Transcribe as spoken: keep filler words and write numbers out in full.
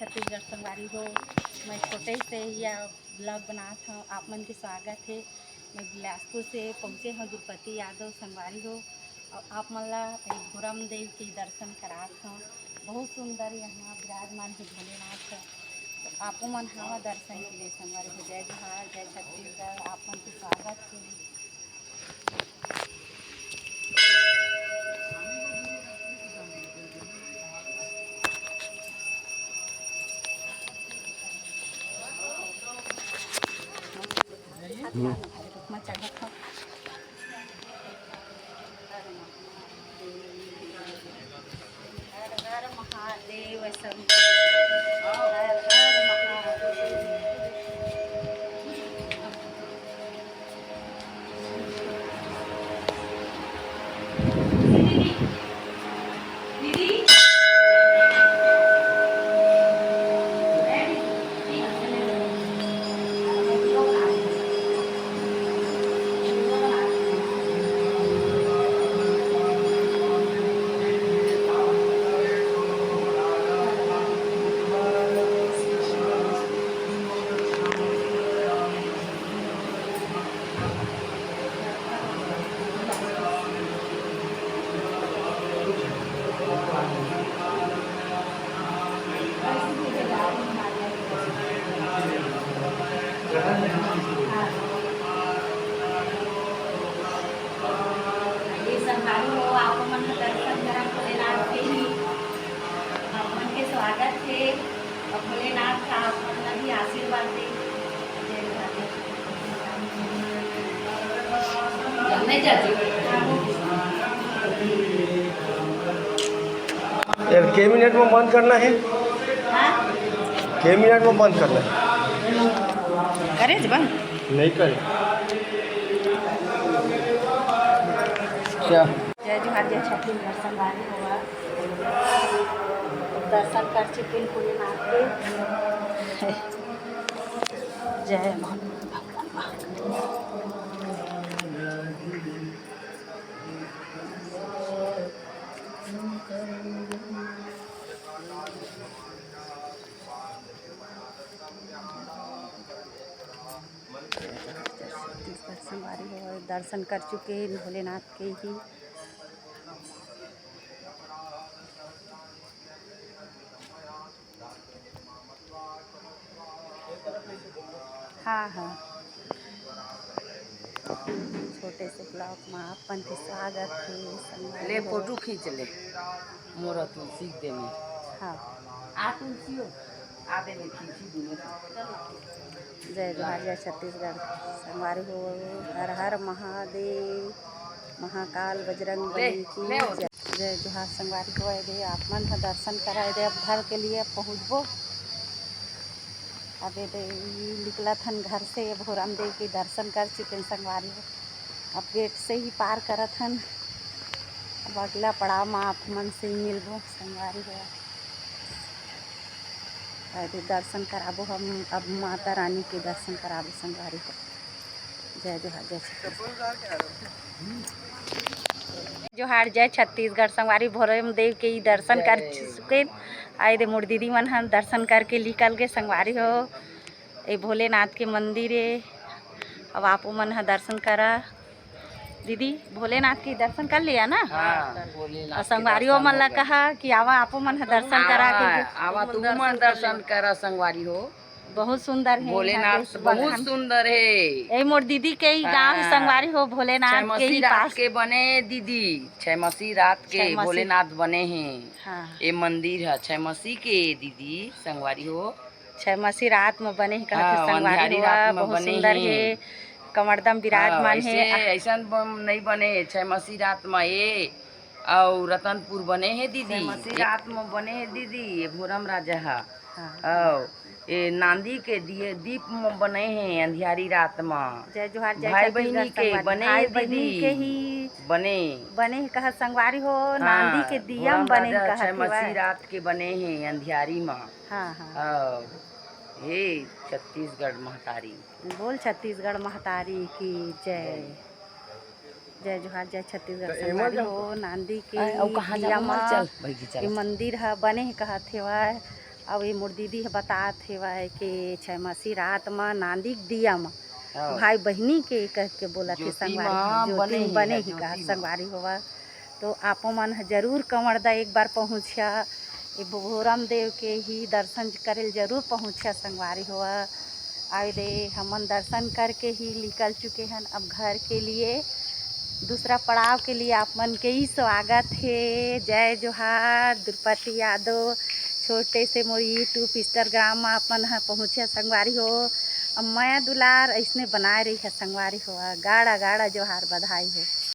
छत्तीसगढ़ संगवारी हो, मैं छोटे से ही यह ब्लॉग बनात हव। आप मन के स्वागत हे। मैं बिलासपुर से पहुँचे हव, द्रुपति यादव संगवारी हो। अउ आप मन ला एक भोरम देव के दर्शन करात हव। बहुत सुंदर यहाँ विराजमान हे भोलेनाथ। तो आपो मन हावा दर्शन के लिए संगवारी हो। जय जोहार, जय छत्तीसगढ़। आप मन के स्वागत हे। हर हर महादेव शंभो। हर हर महादेव। ये संगवारी हो, आप मन के दर्शन करम भोलेनाथ के ही। आप मन के स्वागत हे। अब भोलेनाथ का आप मन ला भी आशीर्वाद दे। जय राधे। नहीं जाती। यार, के मिनट में बंद करना है? हाँ? के मिनट में बंद करना है? करे जी बंद? नहीं करे। क्या? जय जोहार, जय छत्तीसगढ़ संगवारी हो। दर्शन कर चुके हैं भोलेनाथ के। जय भोले। छत्तीसगढ़ संगवारी हो, दर्शन कर चुके हैं भोलेनाथ के ही। हाँ, हाँ। छोटे से ब्लॉग में आप मन के स्वागत हे, संगवारी ले हो। फोटो खींच ले, मोर तुलसी के दे में। हाँ। आ तुलसी हो, आ दे में खींची दुनो। जय जोहार, जय छत्तीसगढ़, संगवारी हो। हर हर महादेव, महाकाल बजरंग ले, बली की ले। जय। जय जोहार संगवारी हो, एदे आप मन ह दर्शन करा, एदे अब घर के लिए पहुँचबो। अब एदे ई निकलत हन घर से, भोरम देव के दर्शन कर चुकेन संगवारी हो। अब गेट से ही पार करत हन। अब अगला पड़ाव म आप मन से ही मिलबो संगवारी हो। एदे दर्शन कराबो हम, अब माता रानी के दर्शन कराबो संगवारी हो। जय जोहार, जय छत्तीसगढ़। जोहार, जय छत्तीसगढ़। संगवारी भोरम देव के ही दर्शन कर चुकेन। आ एदे मोर दीदी मन ह दर्शन करके निकल गे संगवारी हो। ए भोलेनाथ के मंदिर ए। अब आपो मन ह दर्शन करा। दीदी, भोलेनाथ के दर्शन कर लिया ना? हाँ, भोलेनाथ अउ के संगवारी हो दर्शन मन ला हो गए। कहा कि आवा, आपो मन ह दर्शन करा के आवा, आवा, तू मन दर्शन करा संगवारी हो। बहुत सुंदर हे भोलेनाथ, यहाँ के बहुत सुंदर हे। ए मोर दीदी के ही गाँव हे हाँ। संगवारी हो, भोलेनाथ के ही पास। के बने दीदी, छयमसी रात के भोलेनाथ बने हे। हाँ। ए मंदिर ह छयमसी के दीदी संगवारी हो। छयमसी रात म बने हे कहत हे हाँ, संगवारी हो, बहुत सुंदर हे। कमरदम विराजमान हे। ऐसन नहीं बने हे छयमसी रात म ए अउ रतनपुर बने हे दीदी। छयमसी रात म बने हे दीदी, ये भोरम राजा ह। हाँ। अउ ये नांदी के दिए दीप म बने हे अंधियारी रात म। जय जोहार, जय भाई बहिनी के बने हे दीदी। बने। बने हे कहत संगवारी हो, हाँ, नांदी के दिया म बने हे कहत हे। छयमसी रात के बने हे अंधियारी म। हाँ, हाँ। अउ हे छत्तीसगढ़ महतारी। बोल छत्तीसगढ़ महतारी की जय। जय जोहार, जय छत्तीसगढ़ संगवारी हो। नांदी के अउ कहाँ दिया जाबो? मल चल, भैगी चल। ये मंदिर ह बने हे कहत हेवय। अउ ये मोर दीदी ह बतात हेवय के छयमासी रात म नांदी के दिया म हाँ। भाई बहिनी के कह के बोलत हे ज्योति संगवारी म हो, ज्योति बने म ही बने हे, ही ज्योति कहा म। संगवारी होवा। तो आपो मन ह जरूर कंवरदा एक बार पहुँचिया, ये भोरम देव के ही दर्शन करे ल जरूर पहुँचिया संगवारी होवा। आवे दे हमन दर्शन करके ही निकल चुके हन अब घर के लिए। दूसरा पड़ाव के लिए आप मन के ही स्वागत हे। जय जोहार, द्रुपति यादव। छोटे से मोर YouTube, Instagram म आप मन ह पहुँचे संगवारी हो। अब मया दुलार अइसने बनाए रही है संगवारी हो। गाड़ा गाड़ा जोहार, बधाई हो।